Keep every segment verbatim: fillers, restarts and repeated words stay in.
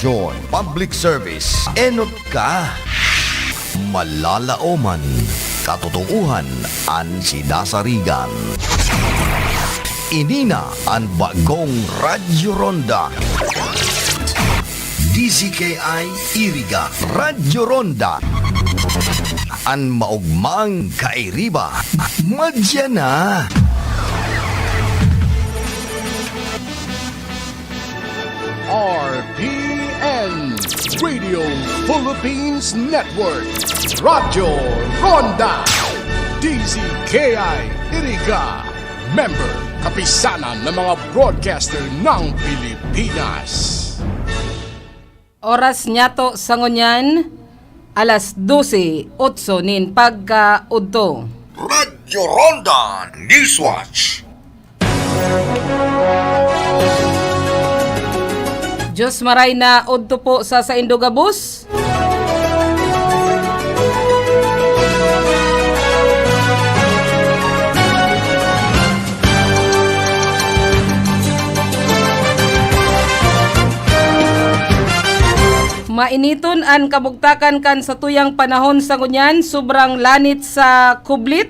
John Public Service. Enot ka. Malalaoman. Katotoohan an sinasarigan. Ini na an bagong Radyo Ronda. D Z K I Iriga, Radyo Ronda. An maogmang kairiba, madya na. R P N, Radio Philippines Network, Radyo Ronda, D Z K I Iriga, member, Kapisanan ng mga Broadcaster ng Pilipinas. Oras niyato sa ngunyan, alas dose, otso nin pagkaudto. Radyo Ronda Newswatch. Diyos maray na udto po sa saindo gabos. Mainiton an kabugtakan kan satuyang panahon sa ngunyan, sobrang lanit sa kublit.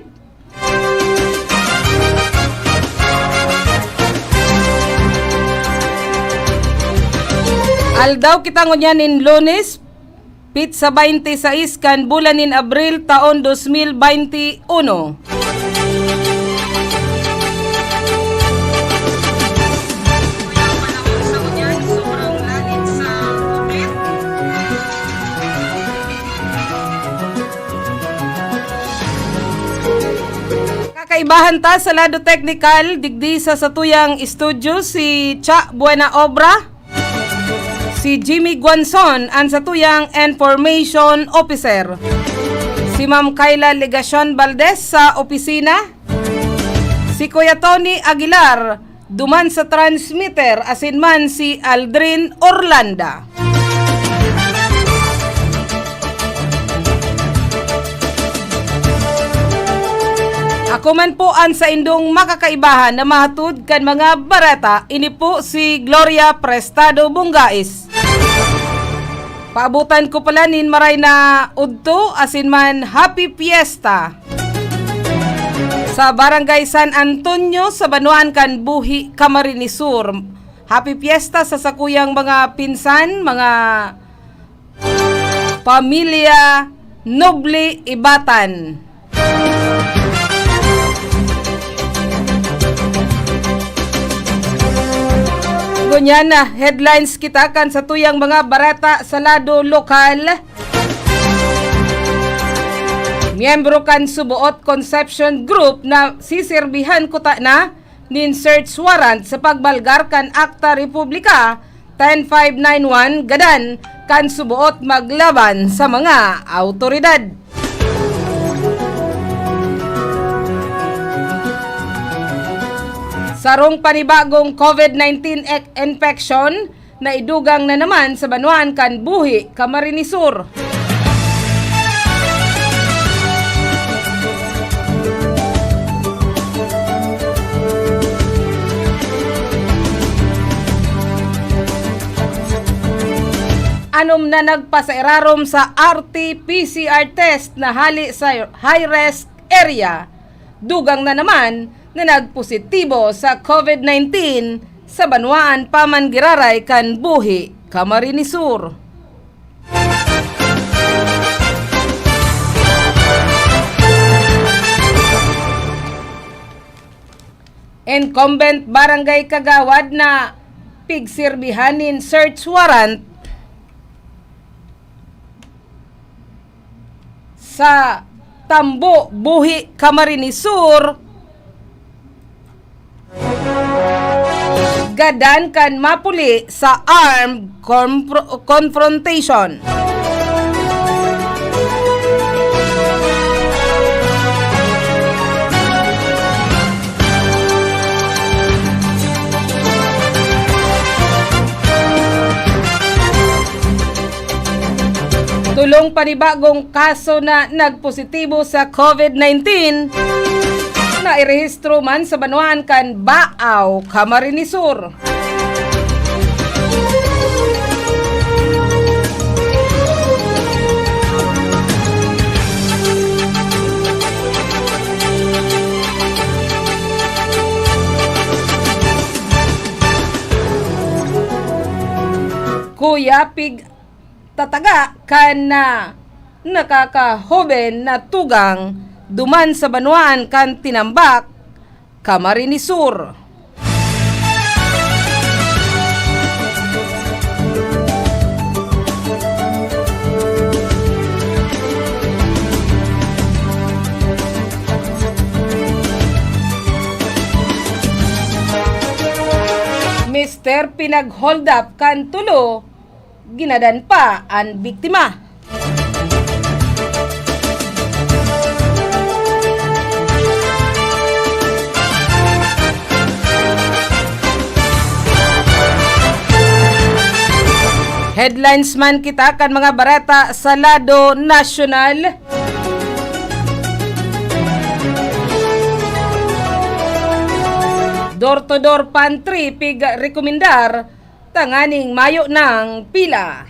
Aldaw kita ngunyan nin Lunes, pitsa baynte sais kan bulan nin Abril, taon dos mil baynte uno. Kakaibahan ta sa lado teknikal, digdi sa satuyang estudyo si Cha Buena Obra, si Jimmy Guanzon an satuyang information officer, si Ma'am Kayla Legacion Valdez sa opisina, si Kuya Tony Aguilar duman sa transmitter, asin man si Aldrin Orlanda. Ako man po an saindong makakaibahan na mahatod kan mga bareta, ini po si Gloria Prestado Bungais. Paabotan ko pala nin maray na udto, asin man Happy Fiesta sa Barangay San Antonio, sa banwaan kan Buhi, Camarines Sur. Happy Fiesta sa sakuyang mga pinsan, mga pamilya Noble Ibatan. Ngunyan na headlines kita kan satuyang mga bareta sa lado lokal. Miyembro kan Suboot Concepcion Group na sisirbihan kuta na nin search warrant sa pagbalgar kan Akta Republika ten five nine one, gadan kan suboot maglaban sa mga awtoridad. Sarong panibagong COVID nineteen ek-, infection na idugang na naman sa banwaan kan Buhi, Camarines Sur. Anom na nagpasairarom sa R T P C R test na hali sa high-risk area. Dugang na naman na nagpositibo sa COVID nineteen sa banwaan pa man giraray kan Buhi, Camarines Sur. Incumbent barangay kagawad na pigsirbihan nin search warrant sa Tambo, Buhi, Camarines Sur, gadan kan mapuli sa armed confro-, confrontation. Tolong panibagong kaso na nagpositibo sa COVID nineteen na irehistro man sa banwaan kan Baao, Camarines Sur. Kuya pig tataga kan, ah, nakakahoben na tugang duman sa banwaan kan Tinambac, Camarines Sur. Mister pinag-hold up kan tulo, ginadan pa an biktima. Headlines man kita kan mga bareta sa lado nasyonal. Door to door pantry pig rekomendar tanganing mayo nang pila.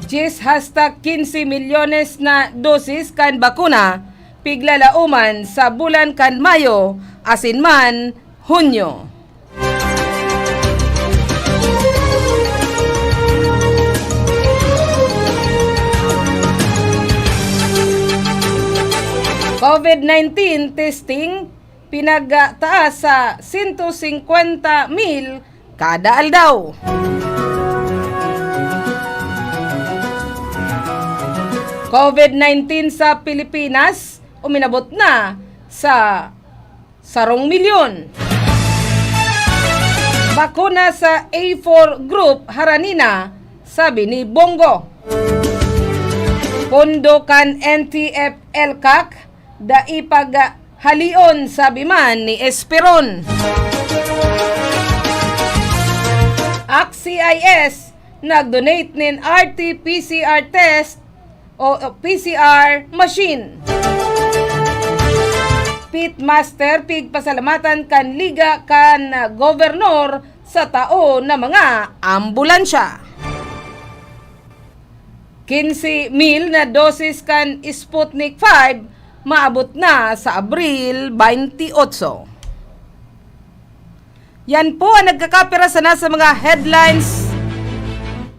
Dyes hasta quince milyones na dosis kan bakuna piglalauman sa bulan kan Mayo asin man Hunyo. Covid nineteen testing pinagtaas sa sento singkwenta mil kada aldaw. Covid nineteen sa Pilipinas uminabot na sa sarong milyon. Bakuna sa A four group harani na, sabi ni Bongo. Pondo kan N T F L CAC, dai paghalion, sabi man ni Esperon. Ak C I S, nag-donate nin R T P C R test o, o P C R machine. Pitmaster pigpasalamatan kan Liga kan gobernor sa tao na mga ambulansya. Quince mil na dosis kan Sputnik five maabot na sa Abril twenty-eight. Yan po ang nagkakapira sana sa mga headlines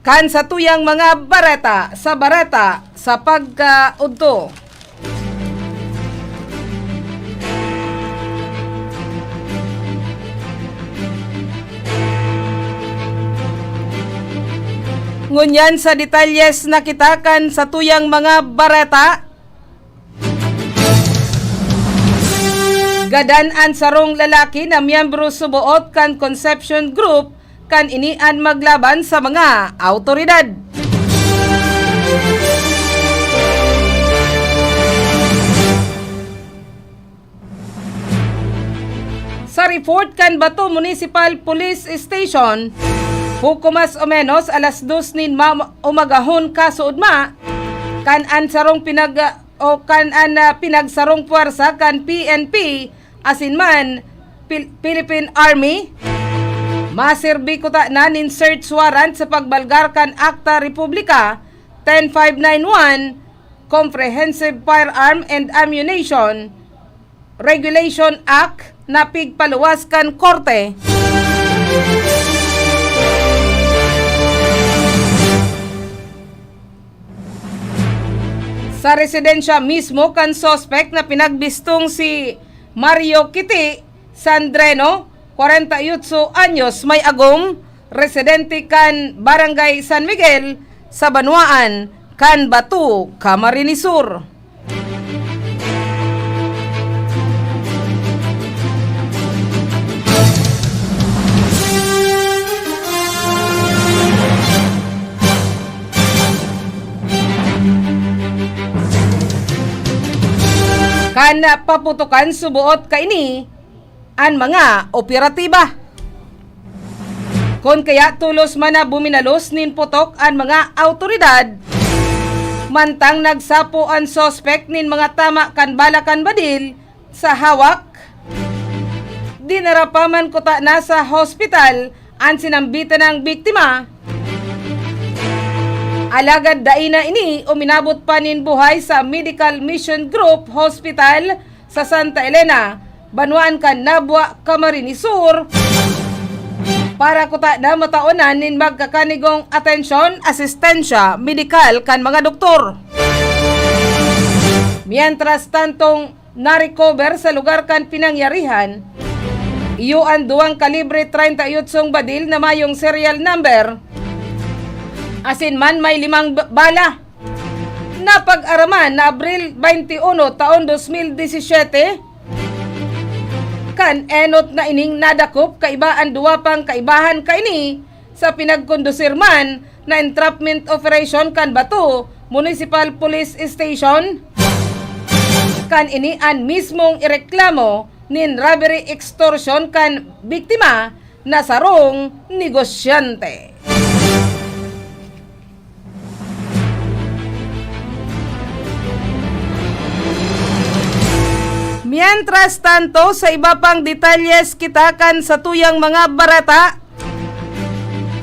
kan satuyang mga bareta sa bareta sa pagkaudto. Ngunyan sa detalyes na kita kan satuyang mga bareta. Gadan an sarong lalaki na miyembro suboot kan Concepcion Group kan ini an maglaban sa mga awtoridad. Sa report kan Bato Municipal Police Station, poco mas o menos alas dos nin ma-, umagahon kasuodma, kan an sarong pinag-, o kan an, ah, pinagsarong pwersa kan P N P asin man Pil-, Philippine Army, maserbi kutana nin search warrant sa pagbalgar kan Akta Republika ten five nine one, Comprehensive Firearm and Ammunition Regulation Act na pigpaluwas kan korte. Sa residensya mismo kan suspek na pinagbistong si Mario Kiti Sandreno, kwarenta y otso anyos, may agom, residente kan Barangay San Miguel, sa banwaan kan Bato, Camarines Sur. Kan paputokan suboot kaini an mga operatiba. Kun kaya tolos man na buminalos nin putok an mga awtoridad, mantang nagsapo an suspek nin mga tama kan bala kan badil sa hawak, dinara pa man kutana sa hospital an sinambitan nang biktima. Alagad dai na ini uminabot pa nin buhay sa Medical Mission Group Hospital sa Santa Elena, banwaan kan Nabua, Camarines Sur, para kuta na mataonan nin magkakanigong atensyon, asistensya medikal kan mga doktor. Mientras tantong na-recover sa lugar kan pinangyarihan, iyo an duwang kalibre treinta y ocho badil na mayong serial number, asin man may limang ba-, bala. Napag-araman na Abril twenty-one, taon dos mil disisiyete, kan enot na ining nadakop, kaiba an duwa pang kaibahan kaini sa pinagkondusir man na entrapment operation kan Bato Municipal Police Station. Kan ini an mismong ireklamo nin robbery extortion kan biktima na sarong negosyante. Mientras tanto, sa iba pang detalyes kita kan satuyang mga bareta,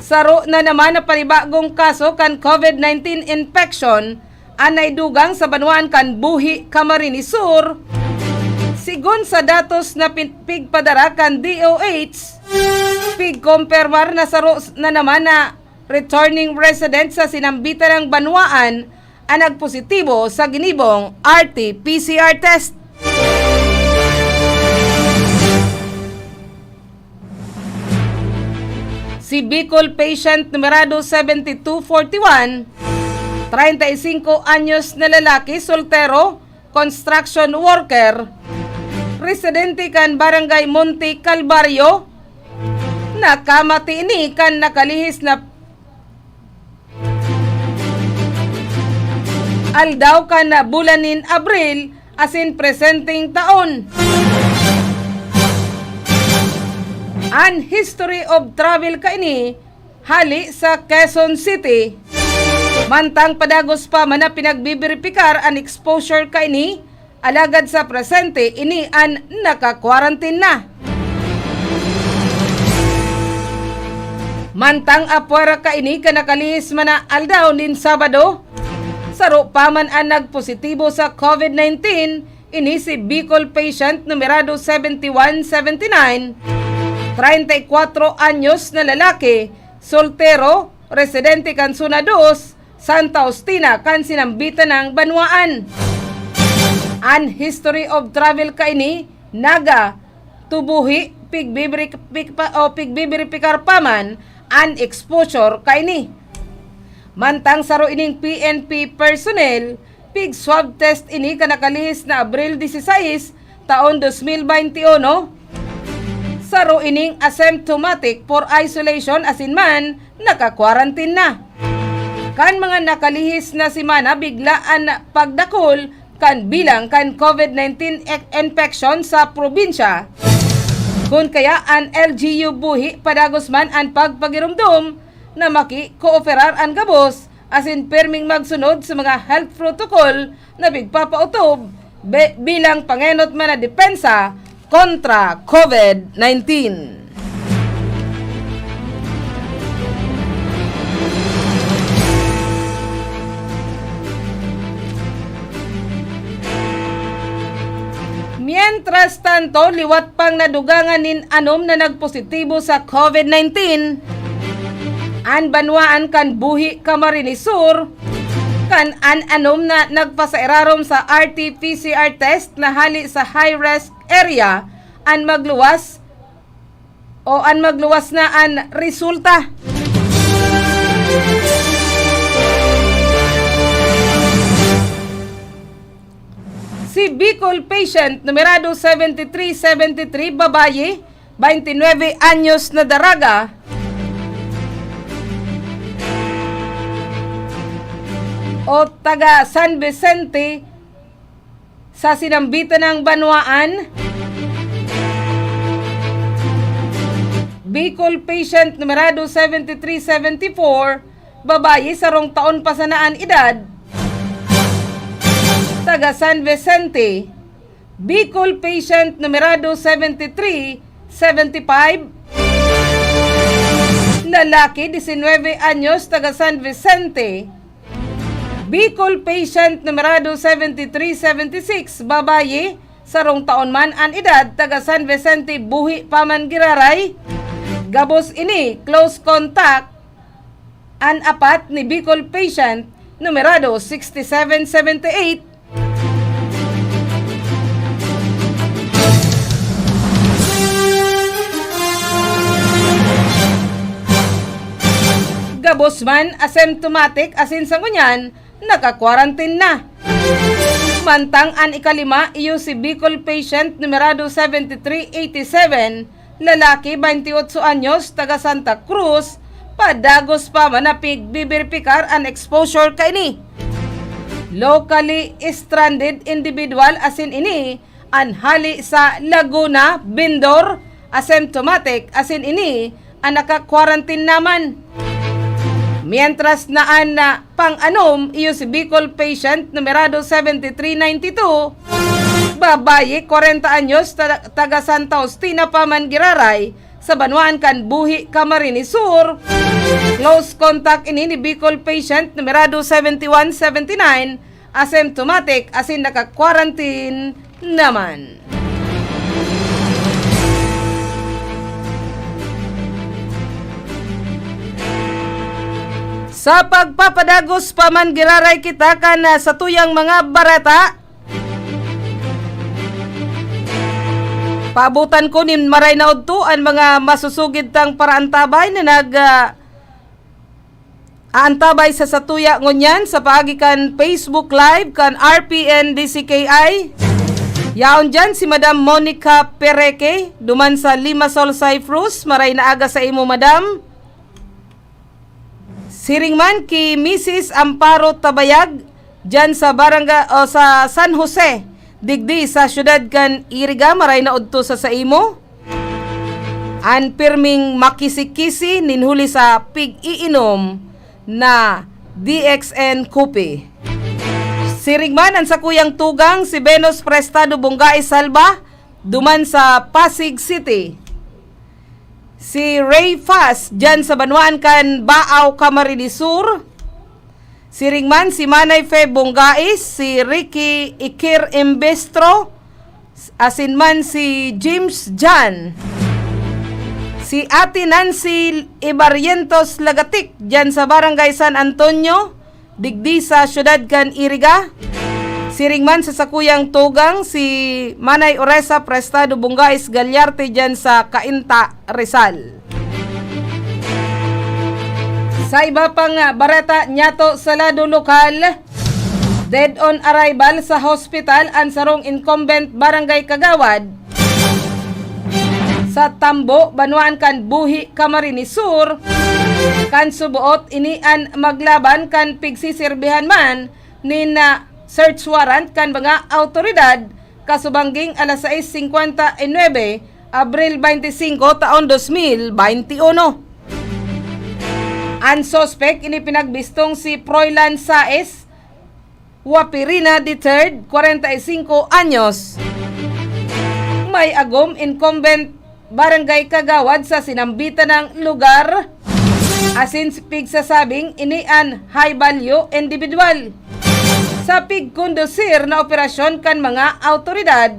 saro na naman na panibagong kaso kan COVID nineteen infection an naidugang sa banwaan kan Buhi, Camarines Sur. Sigon sa datos na pin-, pigpadara kan D O H, pigkompermar na saro s-, na naman na returning resident sa sinambitan ng banwaan an nagpositibo sa ginibong R T P C R test. Si Bicol patient numerado seventy two forty one, treinta y cinco anyos na lalaki, soltero, construction worker, residente kan Barangay Monte Calvario, nakamati ini kan nakalihis na aldaw kan bulan nin Abril asin presenteng taon. An history of travel kaini hale sa Quezon City. Mantang padagos pa man na pinagbibiripikar an exposure kaini, alagad sa presente ini an naka-quarantine na. Mantang apwera kaini kan nakalihis man na aldaw nin Sabado, saro pa man an nagpositibo sa COVID nineteen, ini si Bicol patient numerado seventy one seventy nine, treinta y cuatro anyos na lalaki, soltero, residente kan Zona dos, Santa Justina kan sinambitan ng banwaan. An history of travel kaini, Naga, Tubuhi, pigbibiri-, pik-, pa-, o pigbibiripikar pa man an exposure kaini. Mantang saro ining P N P personnel, pig-swab test ini kan nakalihis na Abril dieciséis, taon dos mil baynte uno. Saro ining asymptomatic for isolation asin man naka-quarantine na. Kan mga nakalihis na semana, bigla an pagdakul kan bilang kan COVID nineteen ek-, infection sa probinsya. Kun kaya an L G U Buhi padagos man an pagpagiromdom na maki-kooperar an gabos asin pirming magsunod sa mga health protocol na pigpapautob be-, bilang pangenot man na depensa kontra COVID nineteen. Mientras tanto, liwat pang nadugangan nin anom na nagpositibo sa COVID nineteen, an banwaan kan Buhi, Camarines Sur, kan an anom na nagpasairarom sa R T P C R test na hale sa high-risk area an magluwas o an magluwas na an resulta. Si Bicol patient numerado seventy three seventy three, babayi, baynte nuebe anyos na daraga o taga San Vicente, sa sinambitan ng banwaan. Bicol patient numerado seventy three seventy four, babayi, sarong taon pa sana an edad, taga San Vicente. Bicol patient numerado seventy three seventy five, lalaki, diecinueve anyos, taga San Vicente. Bicol patient numerado seventy three seventy six, babayi, sarong taon man an edad, taga San Vicente, buhi pa man giraray. Gabos ini, close contact an apat ni Bicol patient numerado sixty-seven seventy-eight. Gabos man asymptomatic asin sa ngunyan, naka-quarantine na. Mantang an ikalima, iyo si Bicol patient numerado seventy-three eighty-seven, lalaki, baynti otso anyos, taga Santa Cruz, padagos pa man na pigbiberipikar an exposure kaini. Locally stranded individual asin ini an hali sa Laguna, Bindor, asymptomatic asin ini an naka-quarantine naman. Mientras na an, ah, pang-anom, iyo si Bicol patient numerado seventy-three ninety-two, babayi, kwarenta anyos, ta-, taga Santa Justina pa man giraray, sa banwaan kan Buhi, Camarines Sur. Close contact ini ni Bicol patient numerado seventy-one seventy-nine, asymptomatic asin naka-quarantine naman. Sa pagpapadagos pa man giraray kita kan, ah, satuyang mga bareta, paabotan ko nin maray na udto an mga masusugid tang paraantabay na nag, ah, aantabay sa satuya ngunyan sa paagi kan Facebook Live kan R P N D C K I. Yaon diyan si Madam Monica Pereque, duman sa Limassol, Cyprus. Maray na aga sa imo, Madam. Siring man ki Misis Amparo Tabayag, diyan sa barangay o sa San Jose, digdi sa siyudad kan Iriga, maray na udto sa saimo. An pirming makisi-kisi nin huli sa pig-iinom na D X N Kopi. Siring man an sakuyang tugang, si Venus Prestado Bonggai Salva, duman sa Pasig City. Si Ray Faz, diyan sa banwaan kan Baao, Camarines Sur. Siring man si Manay Fe Bongais, si Ricky Ikir Imbestro, asin man si James Jan. Si Ate Nancy Ibarrientos Lagatik, diyan sa Barangay San Antonio, digdi sa siyudad kan Iriga. Siring man sa sakuyang tugang, si Manay Oresa Prestado Bongais Gallarte, diyan sa Cainta, Rizal. Sa iba pang bareta niyato sa lado lokal, dead on arrival sa hospital an sarong incumbent barangay kagawad sa Tambo, banwaan kan Buhi, Camarines Sur, kan suboot ini an maglaban kan pigsisirbihan man nin, ah, search warrant kan mga awtoridad, kasubangging alas sais singkwenta y nuebe, Abril baynti singko, taon dos mil baynti uno. An suspek ini pinagbistong si Froilan Saez Wapirina the third, kwarenta y singko anyos. May agom, incumbent barangay kagawad sa sinambitan nang lugar, asin pigsasabing ini an high value individual. Sa pigkondusir na operasyon kan mga awtoridad,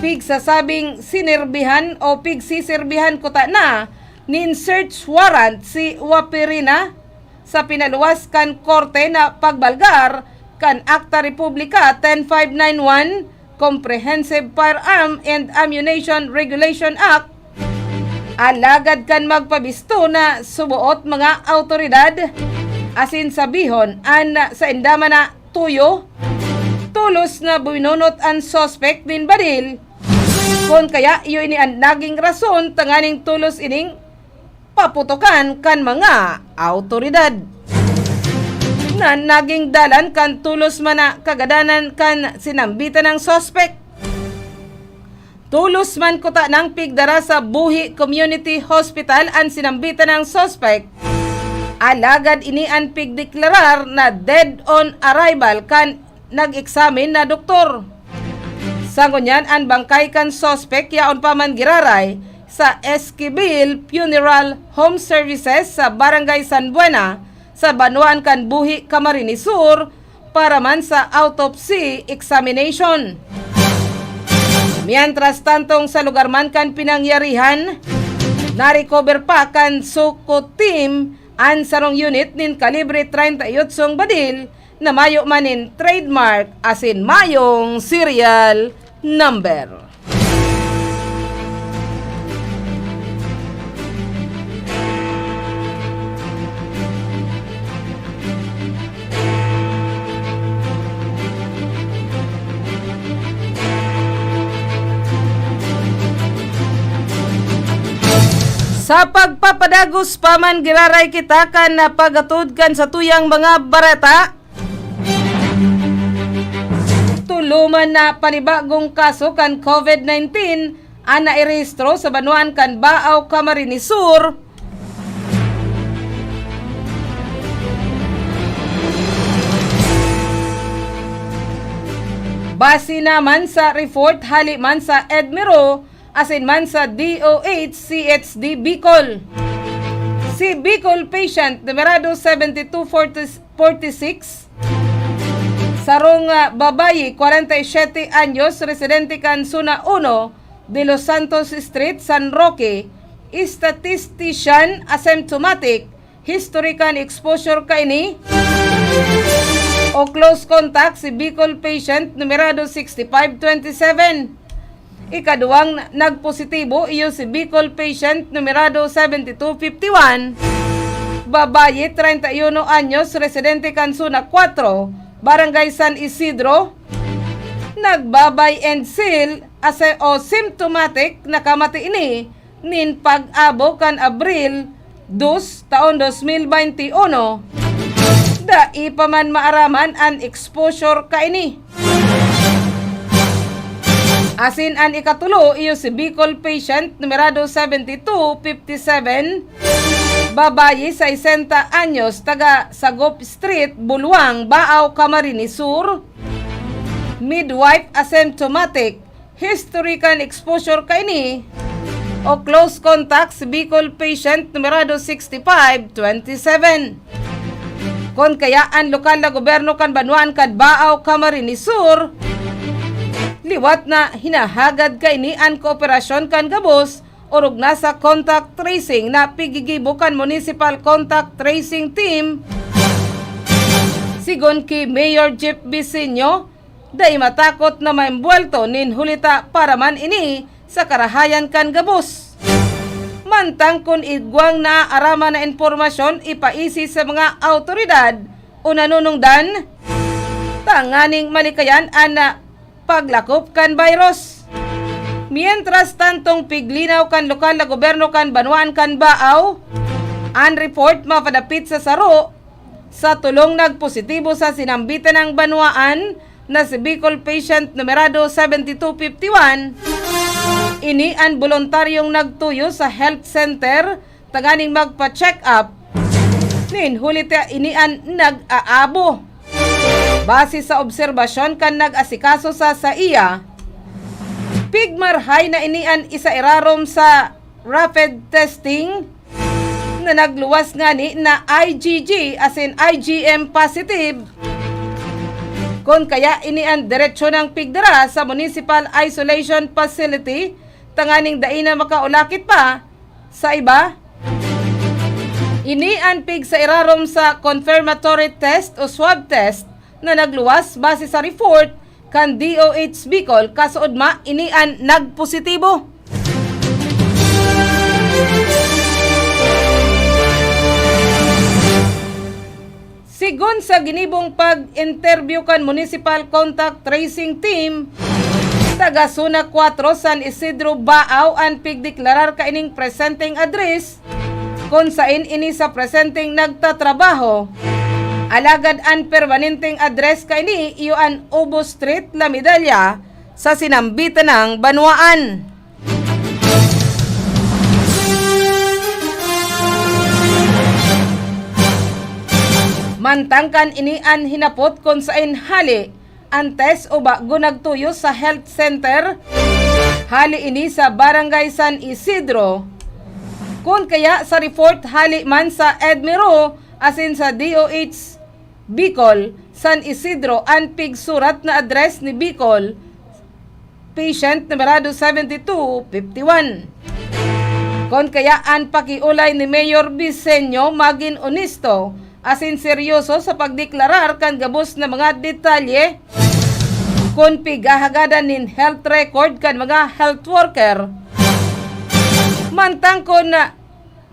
pigsasabing sinirbihan o pigsisirbihan kuta na nin search warrant si Wapirina sa pinaluwas kan korte na pagbalgar kan Akta Republika ten five nine one, Comprehensive Firearm and Ammunition Regulation Act. Alagad kan magpabisto na suboot mga awtoridad, asin sabihon an sainda man na tuyo, tolos na binunot an suspek nin baril. Kun kaya, iyo ini an naging rason tanganing tolos ining paputokan kan mga awtoridad. Na naging dalan kan tolos man na kagadanan kan sinambitan nang suspek. Tolos man kuta nang pigdara sa Buhi Community Hospital an sinambitan nang suspek. Alagad ini an pigdeklarar na dead on arrival kan nag-eksamin na doktor. Sa ngunyan, an bangkay kan suspek yaon pa man giraray sa Esquivel Funeral Home Services sa Barangay San Buena, sa banwaan kan Buhi, Camarines Sur, para man sa autopsy examination. Mientras tantong sa lugar man kan pinangyarihan, na-recover pa kan SOCO team an sarong unit nin kalibre treinta y ocho badil na mayo man nin trademark asin mayong serial number. Sa pagpapadagos pa man, giraray kita kan pag-atod kan satuyang mga bareta. Tulo man na panibagong kaso kan COVID nineteen an nairehistro sa banwaan kan Baao, Camarines Sur. Base naman sa report hali man sa EDMIRO asin man sa D O H C H D Bicol, si Bicol patient numerado seventy two forty-six, sarong, ah, babayi, kwarenta y siyete anyos, residente kan Zona Uno, De Los Santos Street, San Roque, statistician, asymptomatic, history kan exposure kaini o close contact si Bicol patient numerado sixty-five twenty-seven. Ikaduwang na-, nagpositibo iyo si Bicol patient numerado seventy two fifty-one, babayi, treinta y uno anyos, residente kan Zona Cuatro, Barangay San Isidro. Nagbabay and seal ase-, o symptomatic, nakamati ini nin pag-abo kan Abril dos, taon dos mil baynte uno, dai pa man maaraman an exposure kaini. Asin an ikatulo, iyo si Bicol patient numerado seventy two fifty seven, babayi, sesenta anyos, taga Sagop Street, Buluang, Baao, Camarines Sur, midwife, asymptomatic, history kan exposure kaini o close contact si Bicol patient numerado sixty-five twenty-seven. Kun kaya an lokal na gobyerno kan banwaan kan Baao, Camarines Sur, liwat na hinahagad kaini an kooperasyon kan gabos orog na sa contact tracing na piggigibo kan Municipal Contact Tracing Team. Sigon ki Mayor Jeff Bisinio, dai matakot na maimbuwelto nin huli ta para man ini sa karahayan kan gabos. Mantang kun igwang naaaraman na impormasyon, ipaisi sa mga awtoridad o nanunungdan tanganing malikayan an, ah, paglakop kan virus. Mientras tantong piglinaw kan lokal na gobyerno kan banwaan kan Baao, an report mapadapit sa saro sa tulong nagpositibo sa sinambitan nang banwaan na si Bicol patient numerado seventy two fifty one. Ini an boluntaryong nagtuyo sa health center tanganing magpa-check up. Nin huli ta ini an nag-aabo. Base sa obserbasyon kan nag-asikaso sa saiya, pigmarhay na ini an isa irarom sa rapid testing na nagluwas ngani na I G G asin I G M positive. Kun kaya ini an diretsyo nang pigdara sa municipal isolation facility tanganing dai na makaulakit pa sa iba. Ini an pig sa irarom sa confirmatory test o swab test na nagluwas base sa report kan D O H Bicol, kasuodma ini an nagpositibo. Sigon sa ginibong pag-interview kan Municipal Contact Tracing Team, taga Zona Cuatro, San Isidro, Baao an pigdeklarar kaining presenteng address, kun saen ini sa presenteng nagtatrabaho. Alagad an permanenteng address kaini iyo an Ubo Street, La Medalla, sa sinambitan nang banwaan. Mantang kan ini an hinapot kun saen hale an test o bago nagtuyo sa health center, hale ini sa Barangay San Isidro. Kun kaya sa report hale man sa EDMIRO asin sa D O H Bicol, San Isidro an pigsurat na address ni Bicol, patient numerado seventy two fifty one. Kun kaya an pakiolay ni Mayor Briseño magin onesto asin seryoso sa pagdeklarar kan gabos na mga detalye kun pighahagadan nin health record kan mga health worker. Mantang kun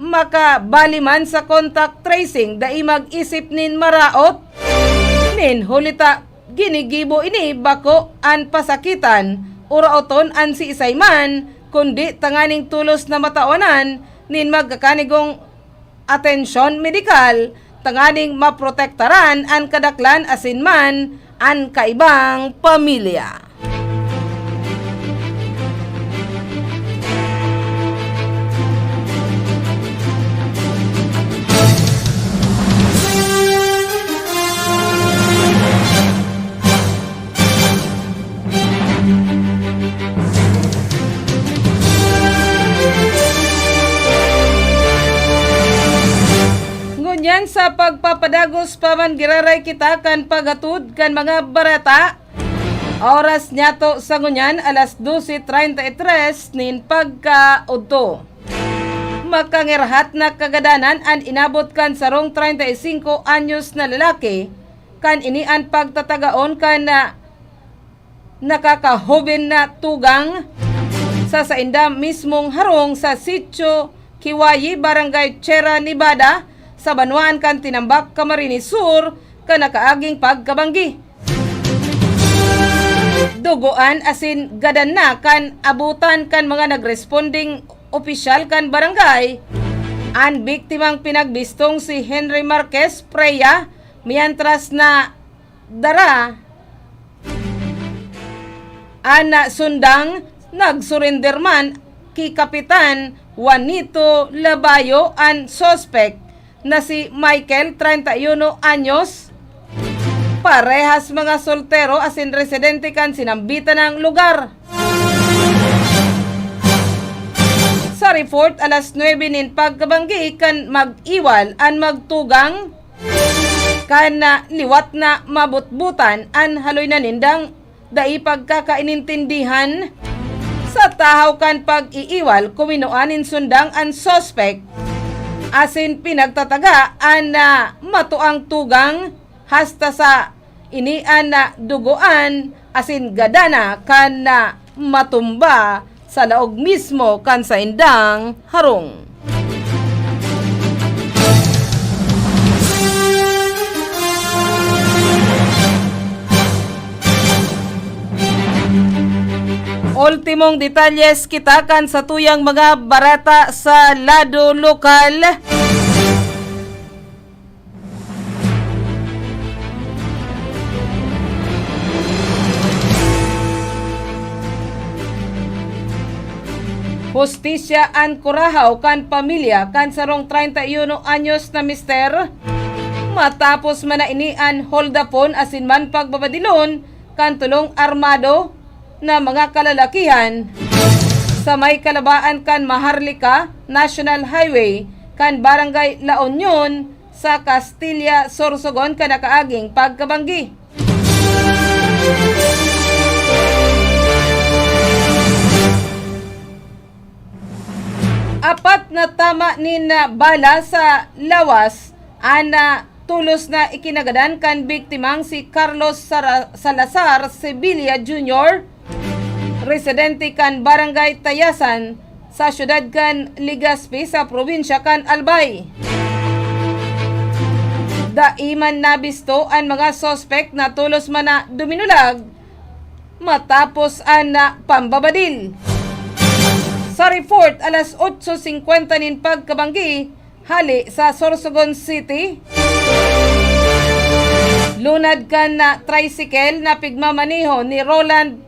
makabali man sa contact tracing, dai mag-isip nin maraot. Nin huli ta ginigibo ini bako an pasakitan o raoton an siisay man, kundi tanganing tolos na matawanan nin magkakanigong atensyon medikal tanganing maprotektaran an kadaklan asin man an kaibang pamilya. Ngunyan, sa pagpapadagos pa man, giraray kita kan paghatod kan mga bareta. Oras niyato sa ngunyan, alas dose treinta y tres nin pagkaudto. Makangirahat na kagadanan an inabot kan sarong treinta y cinco anyos na lalaki, kan ini an pagtatagaon kan, ah, nakakahoben na tugang sa sainda mismong harong sa Sitio Kiwayi, Barangay Sierra Nevada, sa banwaan kan Tinambac, Camarines Sur, kan nakaaging pagkabanggi. Dugoan asin gadan na kan abutan kan mga nagresponding opisyal kan barangay an biktimang pinagbistong si Henry Marquez Preya, mientras na dara an sundang. Nagsurender man ki Kapitan Juanito Labayo an suspek na si Michael, treinta y uno anyos, parehas mga soltero asin residente kan sinambitan na lugar. Sa report, alas nuebe nin pagkabanggi kan mag-iwal an magtugang, kan na liwat na mabutbutan an haloy na nindang dai pagkakainintindihan. Sa tahaw kan pag-iiwal, kuminua nin sundang an suspek asin pinagtataga an, ah, matuang tugang hasta sa ini an, ah, dugoan asin gadana kan, ah, matumba sa laog mismo kan saindang harong. Ultimong detalyes kita kan satuyang mga bareta sa lado lokal. Hustisya an kurahaw kan pamilya kan sarong treinta y uno anyos na mister, matapos man na ini an holdapon asin man pagbabadilon kan tolong armado na mga kalalakihan sa may kalabaan kan Maharlika National Highway kan Barangay La Union sa Castilla, Sorsogon, kan nakaaging pagkabanggi. Apat na tama nin bala sa lawas an, ah, tolos na ikinagadan kan biktimang si Carlos Sara-, Salazar Sevilla Junior, residente kan Barangay Tayasan, sa siyudad kan Legazpi, sa probinsya kan Albay. Dai man nabisto an mga suspek na tolos man na duminulag matapos an, ah, pambabadil. Sa report, alas otso singkwenta nin pagkabanggi, hale sa Sorsogon City, lunad kan, ah, tricycle na pigmamaneho ni Roland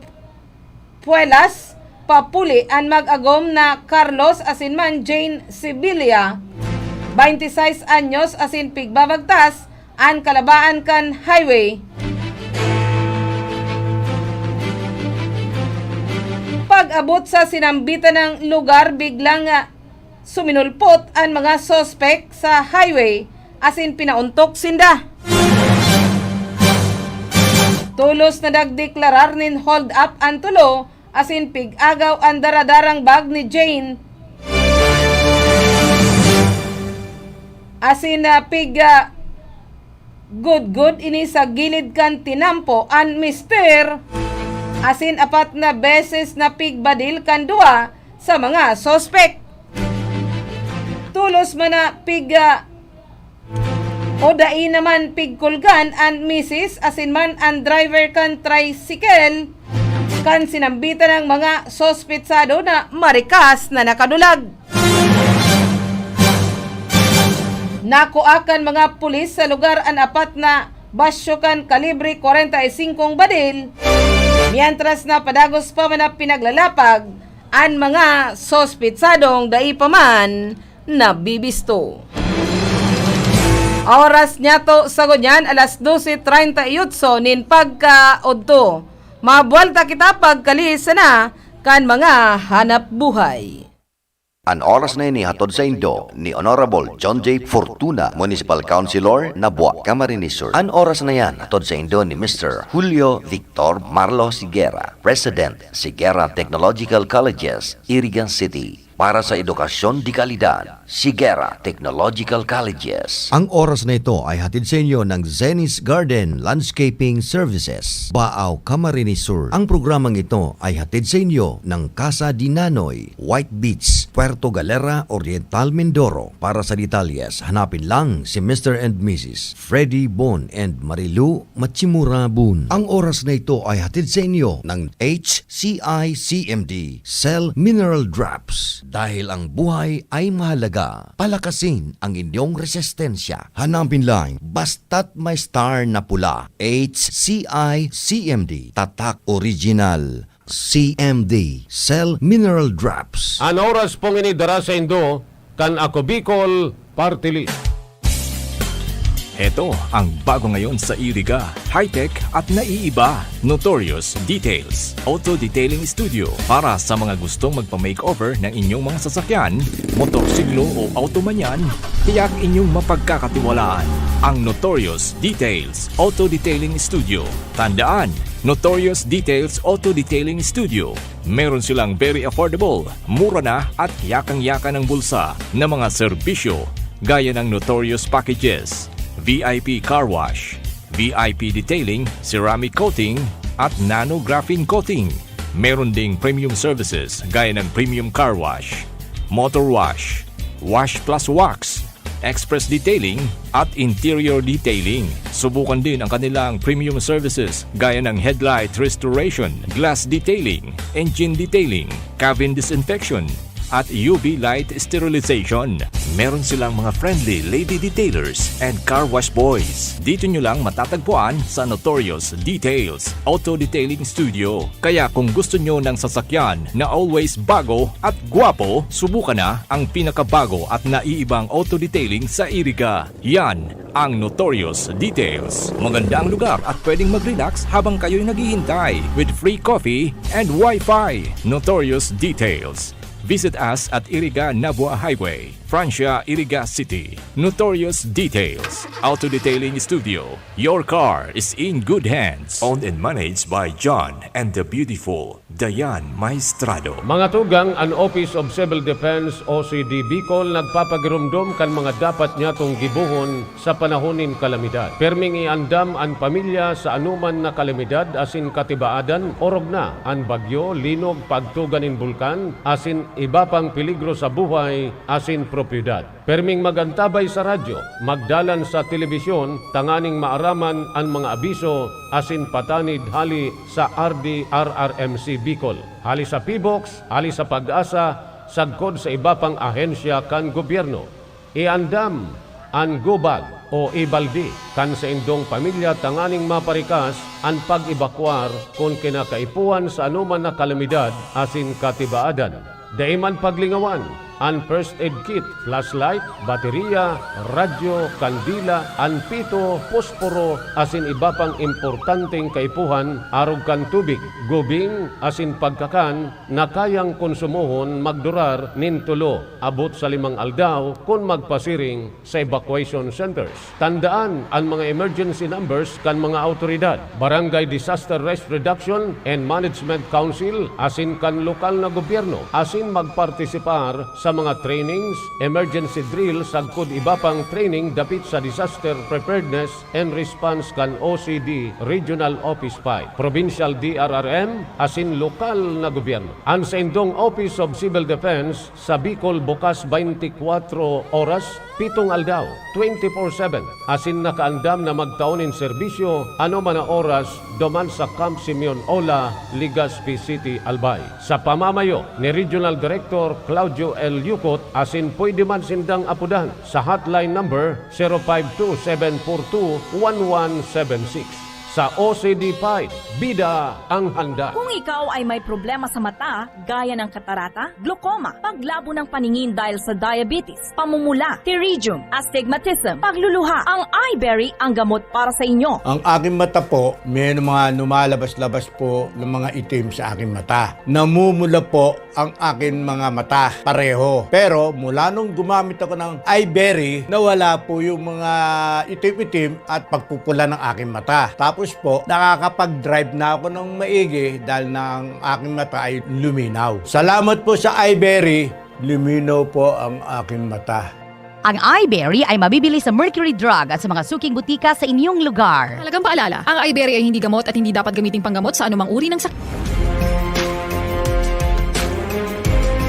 Puelas, papuli an mag-agom na Carlos asin man Jane Sevilla, twenty six anyos, asin pigbabagtas an kalabaan kan highway. Pag-abot sa sinambitan na lugar, biglang, ah, suminulpot an mga suspek sa highway asin pinaontok sinda. Tolos na nagdeklarar nin hold up an tolo asin pig-agaw an daradarang bag ni Jane. Asin, ah, pig, ah, gudgod ini sa gilid kan tinampo an mister, asin apat na beses na pigbadil kan duwa sa mga suspek. Tolos man na pig, ah, o dai naman pigkulgan an misis asin man an driver kan tricycle kan sinambitan ng mga suspetsado na marikas na nakadulag. Nakua kan mga pulis sa lugar an apat na basyo kan kalibre kwarenta y singkong badil, mientras na padagos pa man na pinaglalapag an mga suspetsadong dai pa man nabibisto. Oras niyato sa ngunyan, alas dose treinta y ocho nin pagkaodto. Mabuwalta kita pagkali sana kan mga hanap buhay. An oras na ini hatod saindo ni Honorable John J Fortuna, Municipal Councilor, Nabua, Camarines Sur. An oras na yan hatod saindo ni Mister Julio Victor Marlos Higuera, President, Higuera Technological Colleges, Iriga City. Para sa edukasyon de kalidad, Higuera Technological Colleges. Ang oras na ito ay hatid sa inyo ng Zenith Garden Landscaping Services, Baao, Camarines Sur. Ang programang ito ay hatid sa inyo ng Casa de Nanoy, White Beach, Puerto Galera, Oriental Mindoro. Para sa detalyes, hanapin lang si Mister and Missus Freddy Bon and Marilu Machimura Bon. Ang oras na ito ay hatid sa inyo ng H C I C M D, Cell Mineral Drops. Dahil ang buhay ay mahalaga, palakasin ang inyong resistensya. Hanapin lang, basta't may star na pula. H C I C M D, tatak original. C M D, Cell Mineral Drops. An oras pong ini dara saindo kan Ako Bicol Party List. Heto ang bago ngayon sa Iriga, high-tech at naiiba. Notorious Details Auto Detailing Studio. Para sa mga gustong magpa-makeover ng inyong mga sasakyan, motorsiklo o auto man yan, tiyak inyong mapagkakatiwalaan ang Notorious Details Auto Detailing Studio. Tandaan, Notorious Details Auto Detailing Studio. Meron silang very affordable, mura na at yakang-yaka ng bulsa na mga serbisyo, gaya ng Notorious Packages, V I P Car Wash, V I P Detailing, Ceramic Coating, at Nano Graphene Coating. Meron ding premium services gaya ng Premium Car Wash, Motor Wash, Wash Plus Wax, Express Detailing, at Interior Detailing. Subukan din ang kanilang premium services gaya ng Headlight Restoration, Glass Detailing, Engine Detailing, Cabin Disinfection, at U V Light Sterilization. Meron silang mga friendly lady detailers and car wash boys. Dito nyo lang matatagpuan sa Notorious Details Auto Detailing Studio. Kaya kung gusto nyo ng sasakyan na always bago at gwapo, subukan na ang pinakabago at naiibang auto detailing sa Iriga. Yan ang Notorious Details. Maganda ang lugar at pwedeng mag-relax habang kayo'y naghihintay with free coffee and Wi-Fi. Notorious Details. Visit us at Iriga Nabua Highway, Francia, Iriga City. Notorious Details Auto Detailing Studio. Your car is in good hands. Owned and managed by John and the beautiful Dayan Maestrado. Mga tugang, an Office of Civil Defense o C D Bicol nagpapagiromdom kan mga dapat nyatong gibohon sa panahon nin kalamidad. Pirming iandam an pamilya sa anoman na kalamidad asin katibaadan, orog na an bagyo, linog, pagtuga nin bulkan, asin iba pang peligro sa buhay asin propiedad. Pirming mag-antabay sa radyo, magdalan sa telebisyon tanganing maaraman an mga abiso asin patanid hale sa R D R R M C Bicol, hale sa PHIVOLCS, hale sa PAGASA, sagkod sa iba pang ahensya kan gobyerno. Iandam an go bag o e-balde kan saindong pamilya tanganing maparikas an pag-ebakwar kun kinakaipuhan sa anoman na kalamidad asin katibaadan. Dai man paglingawan an first aid kit, flashlight, baterya, radyo, kandila, an pito, posporo, asin iba pang importanteng kaipuhan arog kan tubig, gubing, asin pagkakan na kayang konsumohon magdurar nin tolo abot sa limang aldaw kun magpasiring sa evacuation centers. Tandaan an mga emergency numbers kan mga awtoridad, Barangay Disaster Risk Reduction and Management Council asin kan lokal na gobyerno, asin magpartisipar sa mga trainings, emergency drill sagkod iba pang training dapit sa disaster preparedness and response kan O C D Regional Office five, Provincial D R R M, asin lokal na gobyerno. An saindong Office of Civil Defense sa Bicol bukas twenty-four oras, pitong aldaw, twenty-four seven, asin nakaandam na magtao nin serbisyo anoman na oras duman sa Camp Simeon Ola, Legazpi City, Albay. Sa pamamayo ni Regional Director Claudio L. Yucot asin pwede man sindang apodan sa hotline number zero five two seven four two one one seven six. Sa O C D five, bida ang handa. Kung ikaw ay may problema sa mata, gaya ng katarata, glaucoma, paglabo ng paningin dahil sa diabetes, pamumula, pterygium, astigmatism, pagluluha, ang Iberry ang gamot para sa inyo. Ang aking mata po, may mga lumalabas-labas po ng mga itim sa aking mata. Namumula po ang aking mga mata pareho. Pero mula nung gumamit ako ng Iberry, nawala po yung mga itim-itim at pagpupula ng aking mata. Tapos po, nakakapag-drive na ako ng maigi dahil na ang aking mata ay luminaw. Salamat po sa Iberry, luminaw po ang aking mata. Ang Iberry ay mabibili sa Mercury Drug at sa mga suking butika sa inyong lugar. Mahalagang paalala, ang Iberry ay hindi gamot at hindi dapat gamiting panggamot sa anumang uri ng sakit.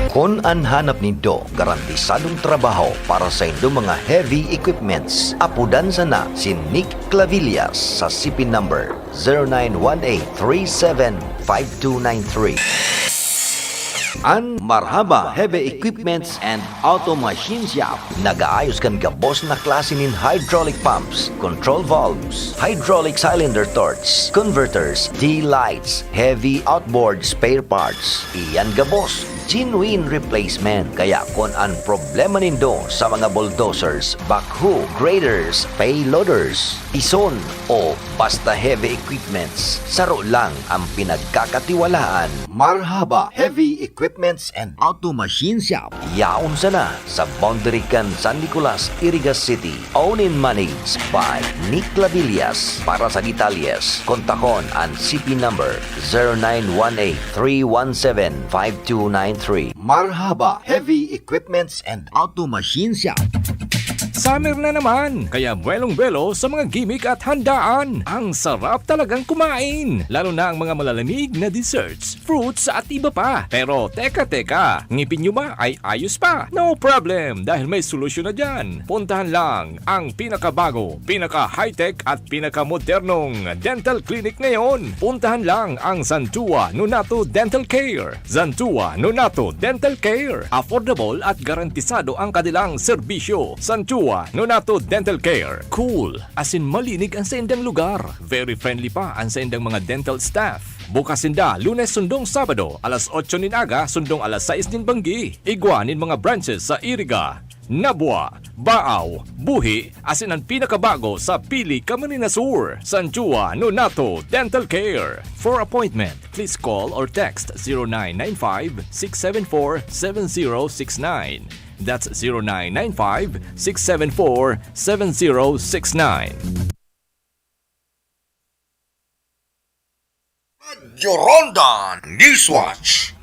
Kun an hanap nindo garantisadong trabaho para sa indong mga heavy equipments, apodan sana si Nick Clavillas sa C P number zero nine one eight three seven five two nine three. An Marhaba Heavy Equipments and Auto Machine Shop nag-aayos kan gabos na klase nin hydraulic pumps, control valves, hydraulic cylinder torch, converters, D-lights, heavy outboard spare parts. Iyan gabos, genuine replacement. Kaya kun an problema nindo sa mga bulldozers, backhoe, graders, payloaders, ison, o basta heavy equipments, saro lang ang pinagkakatiwalaan. Marhaba Heavy Equipments and Auto Machine Shop. Yaon sana sa boundary kan San Nicolas, Iriga City. Owned and managed by Nick Clavillas. Para sa detalyes, kontakon an C P number zero nine one eight three one seven five two nine three. Marhaba Heavy Equipments and Auto Machine Shop. Summer na naman, kaya buwelong-buwelo sa mga gimik at handaan. Ang sarap talagang kumain, lalo na ang mga malalamig na desserts, fruits at iba pa. Pero teka, teka, ngipin nyo ba ay ayos pa? No problem, dahil may solusyon na dyan. Puntahan lang ang pinakabago, pinaka-high-tech at pinakamodernong dental clinic ngayon. Puntahan lang ang Zantua Nonato Dental Care. Zantua Nonato Dental Care. Affordable at garantisado ang kanilang serbisyo. Zantua Nonato Dental Care. Cool, as in malinig ang saindang lugar. Very friendly pa ang saindang mga dental staff. Bukas sinda Lunes sundong Sabado, alas otso nin aga sundong alas sais nin banggi. Igwa nin mga branches sa Iriga, Nabua, Baao, Buhi, asin an pinakabago sa Pili, Camarines Sur, Zantua Nonato Dental Care. For appointment, please call or text zero nine nine five, six seven four, seven zero six nine. That's zero nine nine five, six seven four, seven zero six nine. Radyo Ronda Newswatch.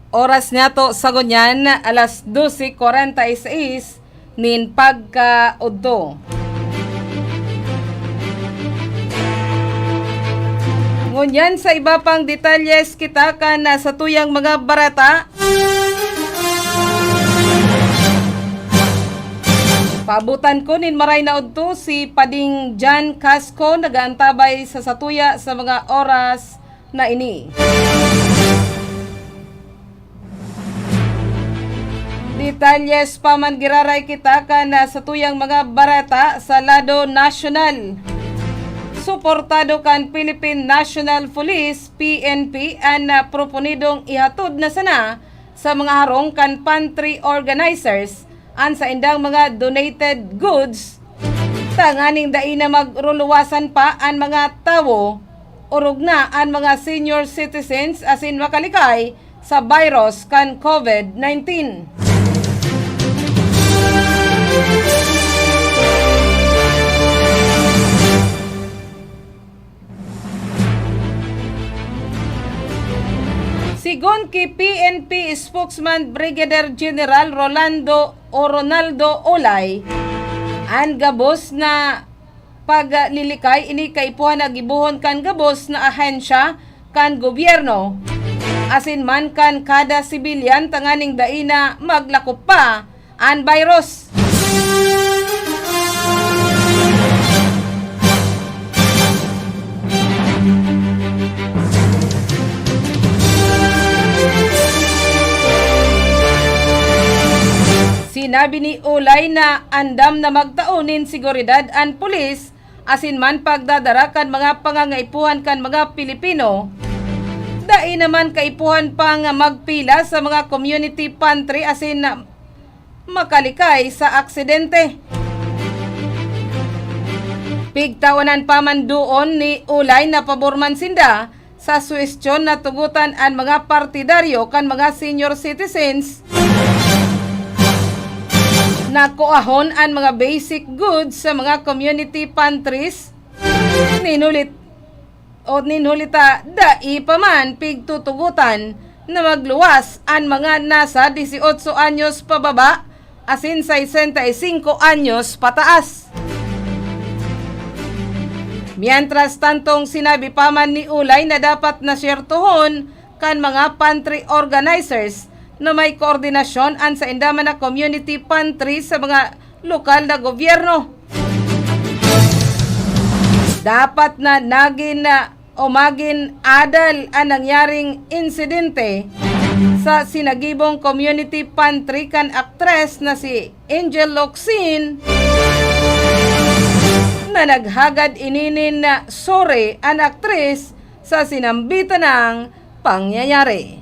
Oras niyato sa ngunyan, alas dose kwarenta y seis nin pagkaudto. Ngunyan, sa iba pang detalyes, kita kan, ah, satuyang mga bareta. Paabutan ko nin maray na udto si Pading John Casco, nag-aantabay sa satuya sa mga oras na ini. Detalyes pa man giraray kita kan, ah, satuyang mga bareta sa lado nasyonal. Suportado kan Philippine National Police, P N P, an, ah, proponidong ihatod na sana sa mga harong kan pantry organizers an saindang mga donated goods tanganing dai na magruluwasan pa an mga tawo, orog na an mga senior citizens asin makalikay sa virus kan COVID nineteen. Sigon ki P N P spokesman Brigadier General Rolando o Ronaldo Olay, an gabos na paglilikay ini kaipuhan na gibohon kan gabos na ahensya kan gobyerno, asin man kan kada sibilyan tanganing dai na maglakop pa an virus. Sinabi ni Olay na andam na magtao nin seguridad an pulis asin man pagdadara kan mga pangangaipuhan kan mga Pilipino. Dai naman kaipuhan pang magpila sa mga community pantry asin makalikay sa aksidente. Pigtawanan pa man duon ni Olay na pabor man sinda sa suwestyon na tugotan an mga partidaryo kan mga senior citizens na kuahon an mga basic goods sa mga community pantries. Nin huli, o nin huli ta, dai pa man pigtutugotan na magluwas an mga nasa dieciocho anyos pababa asin sesenta y cinco anyos pataas. Mientras tantong sinabi pa man ni Olay na dapat na siyertohon kan mga pantry organizers na may koordinasyon an sainda man na community pantry sa mga lokal na gobyerno. Dapat na nagin na o magin adal an nangyaring insidente sa Sinagibong Community Pantry kan aktres na si Angel Locsin, na naghagad ini nin sorry an aktres sa sinambitan nang pangyayari.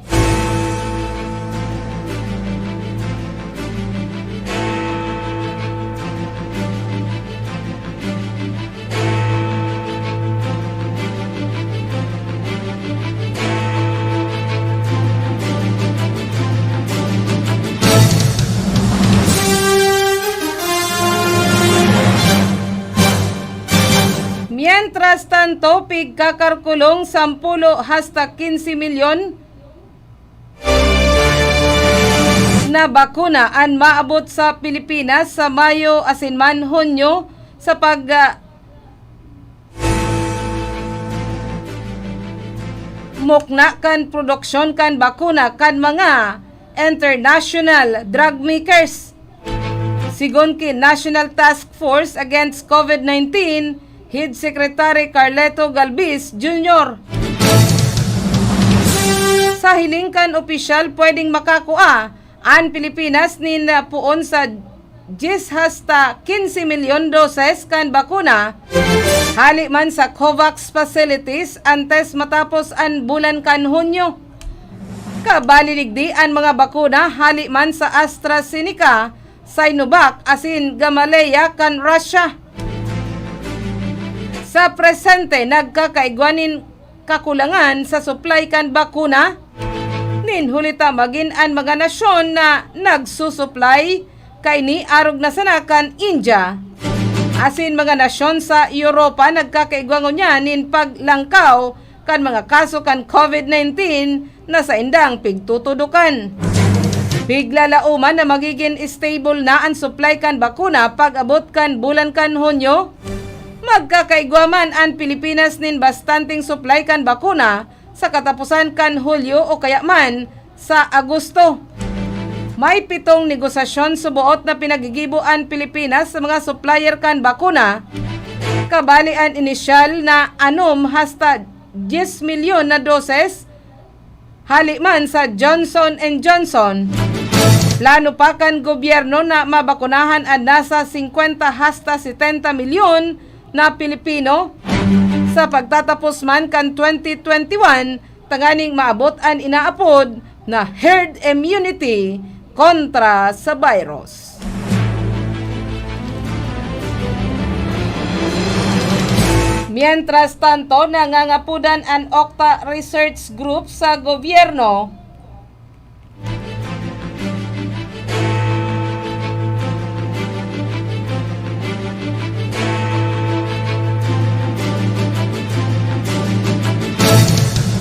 Mientras tanto, pigkakarkulong sampulo hasta quince milyon na bakuna an maabot sa Pilipinas sa Mayo asin man Hunyo sa pag, ah, mukna kan produksyon kan bakuna kan mga international drug makers. Sigon ki National Task Force Against COVID nineteen Head Secretary Carleto Galvez Junior, sa hiling kan opisyal, pwedeng makakua an Pilipinas nin, ah, poon sa dyes hasta quince milyon doses kan bakuna hali man sa COVAX facilities antes matapos an bulan kan Hunyo. Kabali digdi an mga bakuna hali man sa AstraZeneca, Sinovac asin Gamaleya kan Russia. Sa presente, nagkakaigwa nin kakulangan sa supply kan bakuna. Nin huli ta magin an mga nasyon na nagsusuplay kaini arog na sana kan India asin mga nasyon sa Europa nagkakaigwa ngunyan nin paglangkaw kan mga kaso kan COVID nineteen na saindang pigtutudokan. Piglalaoman na magigin stable na an supply kan bakuna pag-abot kan bulan kan Hunyo. Magkakaigwa man an Pilipinas nin bastanteng supply kan bakuna sa kataposan kan Hulyo o kaya man sa Agosto. May pitong negosasyon suboot na pinagigibo an Pilipinas sa mga supplier kan bakuna. Kabali an inisyal na anom hasta dyes milyon na doses hali man sa Johnson and Johnson. Plano pa kan gobyerno na mabakunahan an nasa singkwenta hasta setenta milyon na Pilipino sa pagtatapos man kan twenty twenty-one, tanganing maabot an inaapod na herd immunity kontra sa virus. Mientras tanto, nangangapodan an Octa Research Group sa gobyerno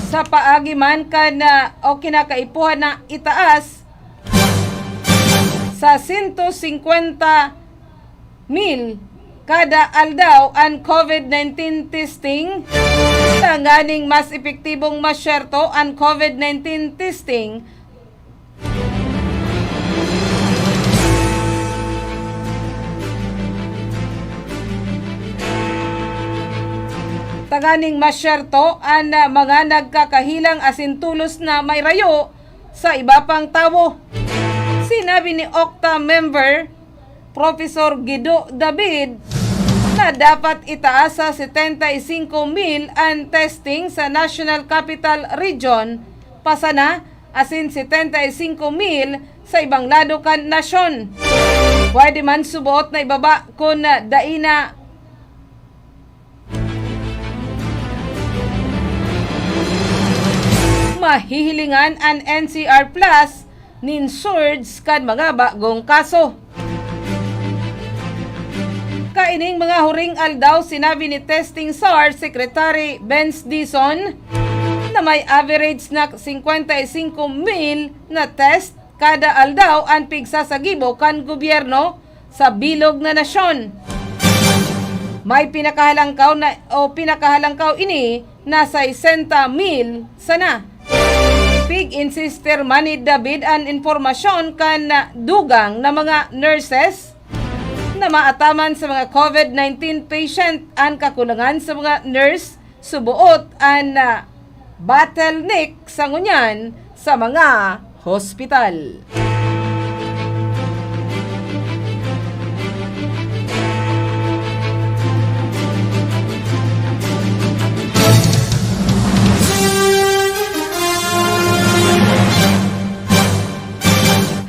sa paagi man kan, ah, o kinakaipuhan na itaas sa sento singkwenta mil kada aldaw an COVID nineteen testing, tanganing mas epektibong masyerto an COVID nineteen testing. Tanganing masyerto an, ah, mga nagkakahelang asin tolos na mairayo sa iba pang tawo. Sinabi ni Octa member Professor Guido David na dapat itaas sa setenta y cinco mil an testing sa National Capital Region pa sana, asin setenta y cinco mil sa ibang lado kan nasyon. Pwede man suboot na ibaba kun dai na mahihilingan an N C R plus nin surge kan mga bagong kaso. Kaining mga huring aldaw, sinabi ni Testing SARS Secretary Benz Dizon na may average na singkwenta y cinco mil na test kada aldaw an pigsasagibo kan gobyerno sa bilog na nasyon. May pinakahalangkaw na, o pinakahalangkaw ini na sesenta mil sana. Pig-insister man ni David an impormasyon kan dugang na mga nurses na maataman sa mga COVID nineteen patient. An kakulangan sa mga nurse suboot an, ah, bottleneck sa ngunyan sa mga hospital.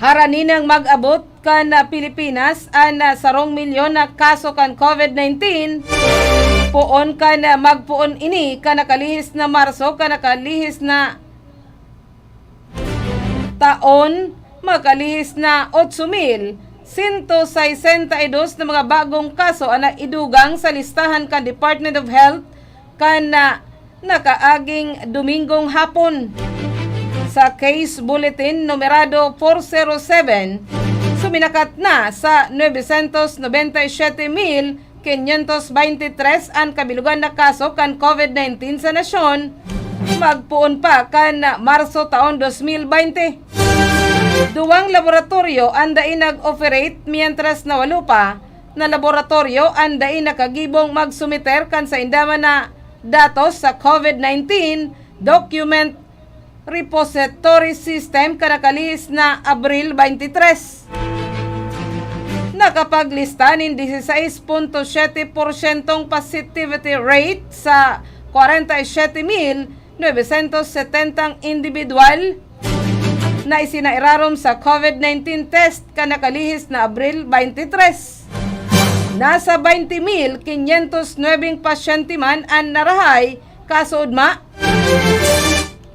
Harani nang mag-abot kan, ah, Pilipinas an, ah, sarong milyon na kaso kan COVID nineteen. Poon kan, ah, magpoon ini kan nakalihis na Marso, kan nakalihis na taon, makalihis na otso mil sento sesenta y dos na mga bagong kaso an naidugang sa listahan kan Department of Health kan, ah, nakaaging Domingong hapon. Sa Case Bulletin numerado four zero seven, suminakat na sa nuebe sentos nobenta y siyete mil kinyentos baynte tres an kabilogan na kaso kan COVID nineteen sa nasyon, magpoon pa kan Marso taon dos mil baynte. Duwang laboratoryo an dai nag-operate, mientras na walo pa na laboratoryo an dai nakagibong magsumiter kan sainda man na datos sa COVID nineteen Document Repository System kan nakalihis na Abril baynte tres. Nakapaglista nin diseseis punto siyete porsyentong positivity rate sa kwarenta y siyete mil nuebe sentos setentang indibidwal na isinairarom sa COVID nineteen test kan nakalihis na Abril baynte tres. Nasa baynte mil kinyentos nuebeng pasyente man an narahay, kasuodma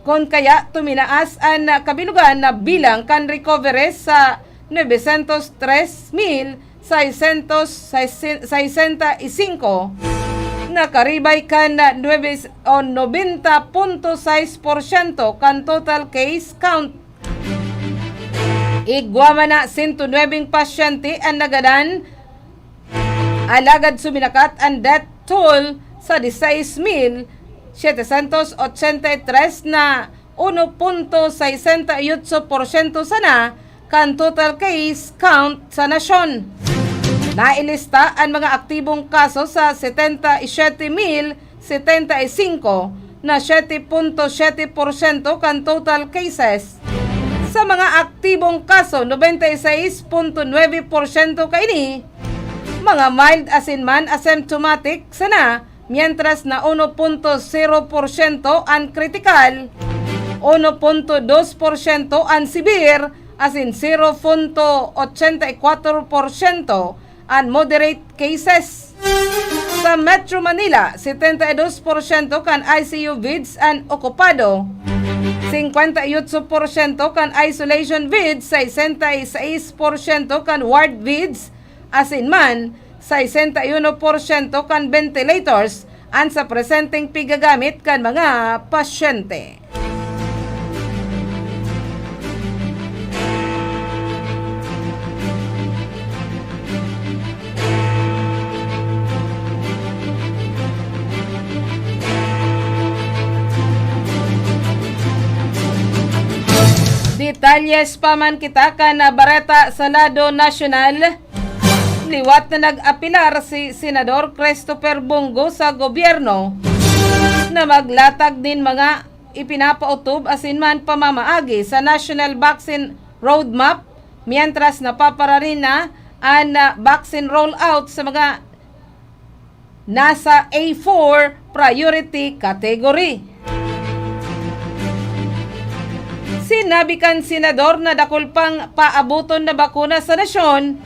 kun kaya tuminaas an kabilogan na bilang kan recovery sa nuebe sentos tres mil sesenta, sesenta y singko, nakaribay kan nuebe o nobenta punto sais porsyento kan total case count. Igwa man na sento nuebeng pasyente an nagadan, alagad suminakat an death toll sa diseis mil setecientos ochenta y tres na uno punto sesenta y ocho porsyento sana kan total case count sa nasyon. Nailista an mga aktibong kaso sa setenta y siyete mil setenta y singko na siyete punto siyete porsyento kan total cases. Sa mga aktibong kaso, nobenta y seis punto nuebe porsyento kaini mga mild asin man asymptomatic sana, mientras na uno punto zero porsyento an kritikal, uno punto dos porsyento an severe, asin zero punto ochenta y kwatro porsyento an moderate cases. Sa Metro Manila, setenta y dos porsyento kan I C U beds an okupado, singkwenta y otso porsyento kan isolation beds, sesenta y seis porsyento kan ward beds, asin man, sesenta y uno porsyento kan ventilators an sa presenteng pigagamit kan mga pasyente. Detalles pa man kita kan bareta sa lado nasyonal. Liwat na nag-apelar si Senador Christopher Bong Go sa gobyerno na maglatag nin mga ipinapaotob asin man pamamaagi sa National Vaccine Roadmap, mientras napaparari na an, ah, vaccine rollout sa mga nasa A four priority category. Sinabi kan senador na dakul pang paaboton na bakuna sa nasyon,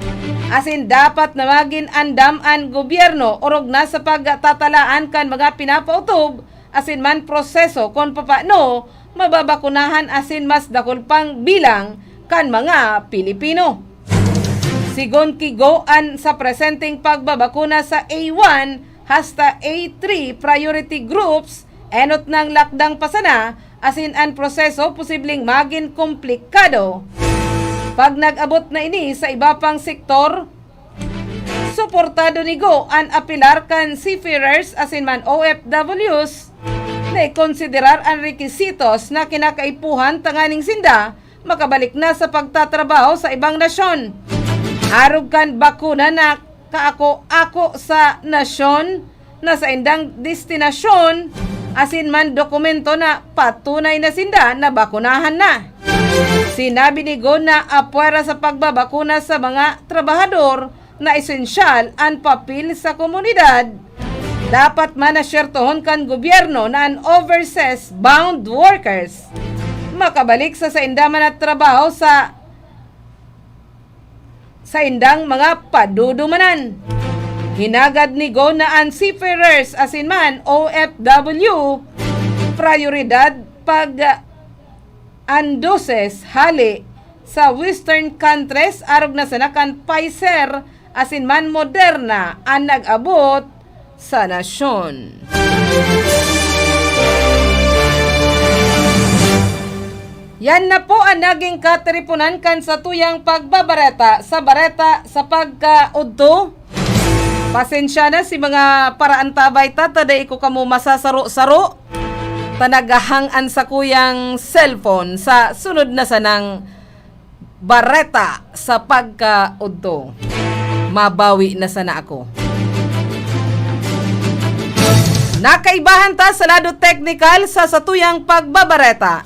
asin dapat na magin andam an gobyerno orog na sa pagtatalaan kan mga pinapaotob asin man proseso kun papaano mababakunahan asin mas dakul pang bilang kan mga Pilipino. Sigon ki Go, an sa presenteng pagbabakuna sa A one hasta A three priority groups, enot nang lakdang pa sana, asin an proseso posibleng magin komplikado. Pag nag-abot na ini sa iba pang sektor, suportado ni Go an apelar kan seafarers asin man O F Ws na ikonsiderar an requisitos na kinakaipuhan tanganing sinda makabalik na sa pagtatrabaho sa ibang nasyon. Arog kan bakuna na kaako-ako sa nasyon na saindang destinasyon, asin man dokumento na patunay na sinda nabakunahan na. Sinabi ni Go na apwera sa pagbabakuna sa mga trabahador na esensyal an papel sa komunidad, dapat man na syertohon kan gobyerno na an overseas bound workers makabalik sa sainda man na trabaho sa saindang mga padudumanan. Hinagad ni Go na an seafarers asin man O F W, prayoridad pag an doses hale sa Western countries, arog na sana kan Pfizer asin man Moderna an nag-abot sa nasyon. Yan na po an naging katiriponan kan satuyang pagbabareta sa bareta sa pagkaudto. Pasensya na si mga paraantabay ta, ta dai ko kamo masasaro-saro. Ta naghahang an sakuyang cellphone sa sunod na sanang bareta sa pagkaudto. Mabawi na sana ako. Nakaibahan ta sa lado teknikal sa satuyang pagbabareta.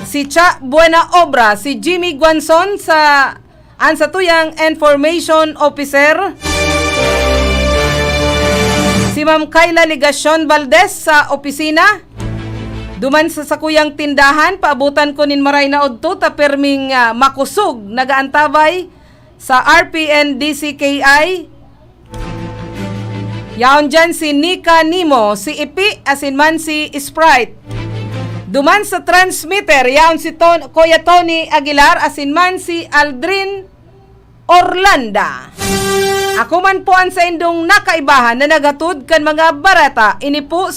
Si Cha Buena Obra, si Jimmy Guanzon sa an satuyang information officer, si Ma'am Kayla Legacion Valdez sa opisina. Duman sa sakuyang tindahan, paabutan ko nin maray na udto ta perming, ah, makosog nagaantabay sa R P N D C K I. Yaon diyan si Nika Nimo, si Ipi, asin man si Sprite. Duman sa transmitter, yaon si Ton-, Kuya Tony Aguilar, asin man si Aldrin Orlanda. Ako man po an saindong nakaibahan na naghatod kan mga bareta. Ini po